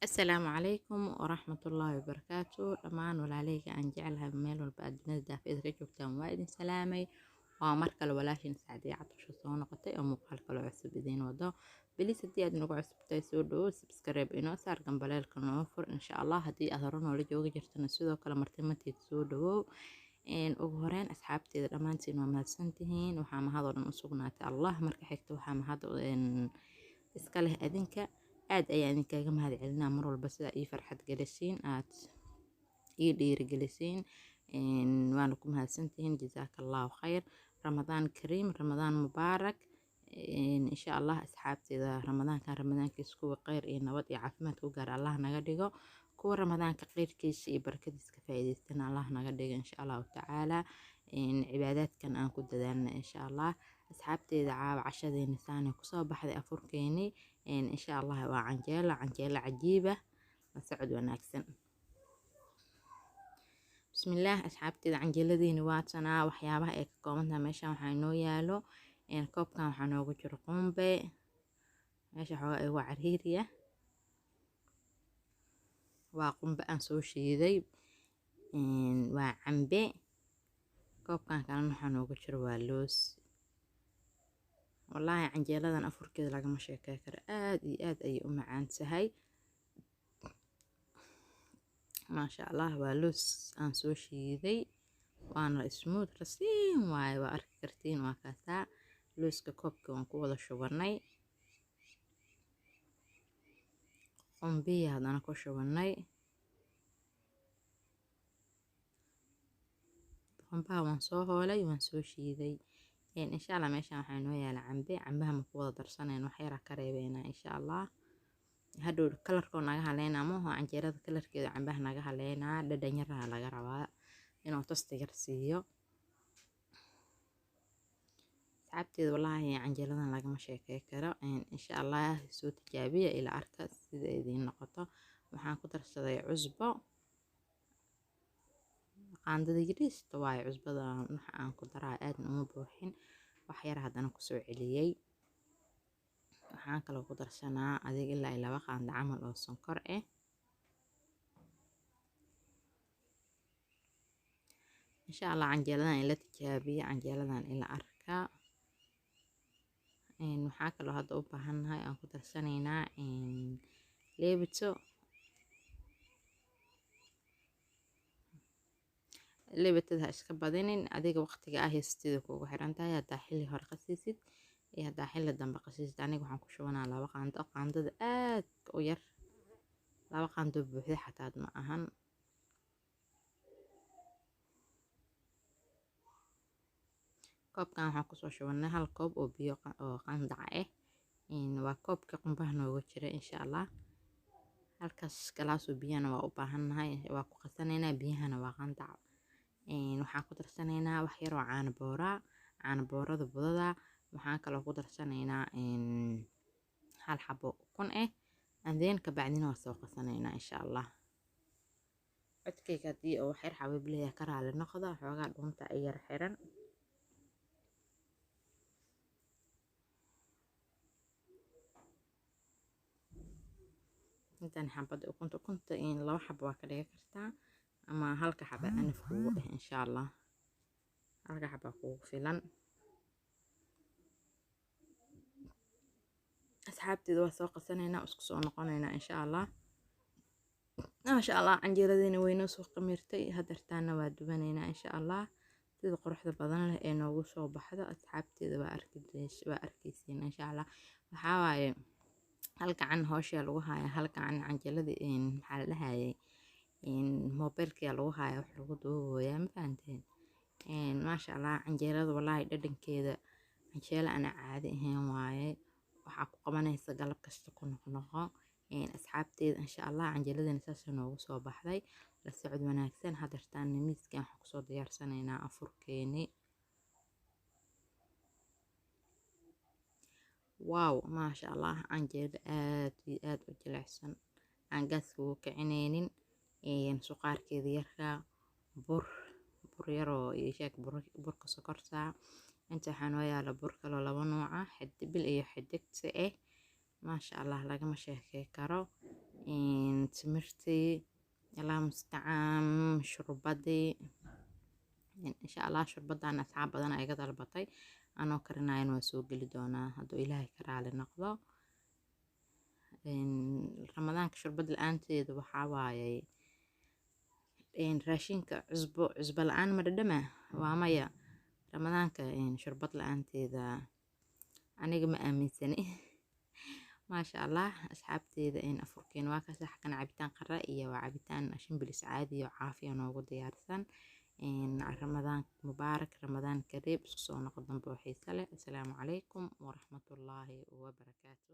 Asalaamu calaykum waraxmatullaahi wabarakaatu. Dhammaan walaalahayga aan jeclahay, meel walba aad dunida daafeeda ka joogtaan, waa idin salaamay. Waa mar kale walaashin Sacdiya Catusho soo noqotay oo muuqaal kale cusub idiin wado. Please, haddii aad nagu cusubtahay, soo dhawow, subscribe inoo saar, gambaleelka noo fur, insha Allah. Haddii aad hore noola joogi jirtana, sidoo kale martimateed soo dhawow. Ugu horeyn, asxaabteeda dhammaantiin waa mahadsantihiin. Waxaa mahad oo dhan u sugnaatay Allah. Marka xigta, waxaa mahad iska leh adinka. Aad ayaan idinkaga mahad celinaa mar walba sida ii farxad gelisiin, aad ii dhiirigelisiin. Waana ku mahadsantihiin, jazaaka Allahu khayr. Ramadaan kariim, Ramadaan mubaarak, insha Allah. Asxaabteeda, Ramadaankan Ramadaankiisa kuwa kheyr iyo nabad iyo caafimaad ku gaar Allah naga dhigo, kuwa Ramadaanka kheyrkiisa iyo barakadiisa ka faa'iidaystana Allah naga dhigo, insha Allahu tacaala. Cibaadaadkan aan ku dadaalna, insha Allah. Asxaabteeda, caawa cashadeeni saanay kusoo baxday, afurkeeni, insha Allah. Waa canjeelo, canjeelo cajiiba. La socod wanaagsan. Bismillaah. Asxaabteeda, canjeeladiini waa tanaa. Waxyaabaha ay ka kooban tahay, meeshan waxaa inoo yaalo, koobkan waxaa noogu jiro qumbe. Meesha xoogaa igu cariiriya. Waa qumbe aan soo shiiday, waa cambe. Koobkan kalena waxaa noogu jiro waa loos. Wallaahi canjeeladan afurkeeda lagama sheekey karo, aad iyo aad ayay u macaan tahay, maasha Allah. Waa loos aan soo shiiday, waana smooth, rasiin waaye, waa arki kartiin. Waa kaasaa looska, koobka waan ku wada shubanay. Qumbihii haddana ku shubanay. Qumbaha waan soo hoolay, waan soo shiiday, insha Allah. Meeshan waxaa inoo yaala cambe. Cambaha ma ku wada darsanayn, wax yaraa ka reebeynaa, insha Allah. Hadhow colorkoo naga haleynaa maaho, canjeerada colorkeeda cambaha naga haleynaa. Dhadhan yaraa laga rabaa inuu taste yar siiyo. Asxaabteeda, wallaahi canjeeradan lagama sheekey karo. Insha Allah soo tijaabiya, ila arka sida idiin noqoto. Waxaan ku darsaday cusbo, qaandada yariista waaye cusbada waxa aan ku daraa, aadna uma buuxin, wax yar haddana kusoo celiyey. Waxaan kaloo ku darsanaa adiga ilaa iyo 2 qaando camal oo sonkor ah. Insha Allah canjeeladan ila tijaabiya, canjeeladan ila arka. Waxaa kaloo hadda u baahannahay aan ku darsanaynaa leebito. Leebitada ha iska badinin, adiga waqtiga aa haysatid kugu xiran tahay, haddaa xilli hore qasiisid iyo haddaa xilli dambe qasiisid. Aniga waxaan ku shubanaa 2 qaando, qaandada aad u yar, 2 qaando buuxda xataa ma ahan. Koobkan waxaan kusoo shubanay hal koob oo biyo oo qandac ah, waa koobka qumbaha nooga jira, insha Allah. Halkaas galaasoo biyana waa u baahannahay, waa ku qasanaynaa. Biyahana waa qandac. Waxaan ku darsanaynaa wax yar oo caano booraa, caano boorada budada. Waxaan kaloo ku darsanaynaa hal xabo ukun ah, and then kabacdina waa soo qasanaynaa, insha Allah. Codkayga haddii oo wax yar xabiib leeyahay, ka raali noqda, xoogaa dhuunta ay yar xiran. Intaan xabada ukunta, ukunta in 2 xabo waa ka dhigi kartaa ama halka xaba anaf kugu ah, insha Allah. Halka xaba kugu filan. Asxaabteeda, waa soo qasanaynaa, isku soo noqonaynaa, insha Allah. Maasha Allah, canjeeradiina way noo soo qamiirtay, hadeertaana waa dubanaynaa, insha Allah. Sida quruxda badan leh ee noogu soo baxdo, asxaabteeda, waa arkaysiin, insha Allah. Waxaa waaye hal gacan howshaa lagu hayaa, hal gacan canjeelada, maxaa la dhahayay, moobilkaa lagu hayaa, wax lagu duubayaa, ma fahanteen? Maasha Allah, canjeelada wallaahi dhadhankeeda canjeelo aan caadi ahayn waaye. Waxaa ku qabanaysa galab kasta ku noqnoqo. Asxaabteeda, insha Allah, canjeeladana saasay noogu soo baxday. La socod wanaagsan. Hadeertaana miiskan waxaan kusoo diyaarsanaynaa afurkeeni. Wow, maasha Allah, canjeelo aad iyo aad u jilicsan, aan gaaska ugu kicinaynin, suqaarkeeda yarka, bur yaroo iyo sheeg burka sokorta. Inta waxaa noo yaala bur kaloo laba nooc ah, bil iyo xidigta ah. Maasha Allah, lagama sheekey karo. Timirtii, Allah mustacaan, shurbadii. Insha Allah shurbadan asxaab badan iga dalbatay, anoo karinayan waa soo geli doonaa hadduu Ilaahay ka raali noqdo. Ramadaanka shurbad la-aanteeda waxaa waayey raashinka cusbo, cusbo la-aan ma dhadhama, waa maya. Ramadaanka shurbad la-aanteeda aniga ma aaminsani. Maasha Allah, asxaabteeda, afurkeena waa kaas. Xakan cabitaan qara iyo waa cabitaan shimbilis caadi oo caafiya noogu diyaarsan. Ramadaan mubaarak, Ramadaan kariim, isku soo noqo dambe oo xiise leh. Asalaamu calaykum waraxmatullaahi wabarakaatu.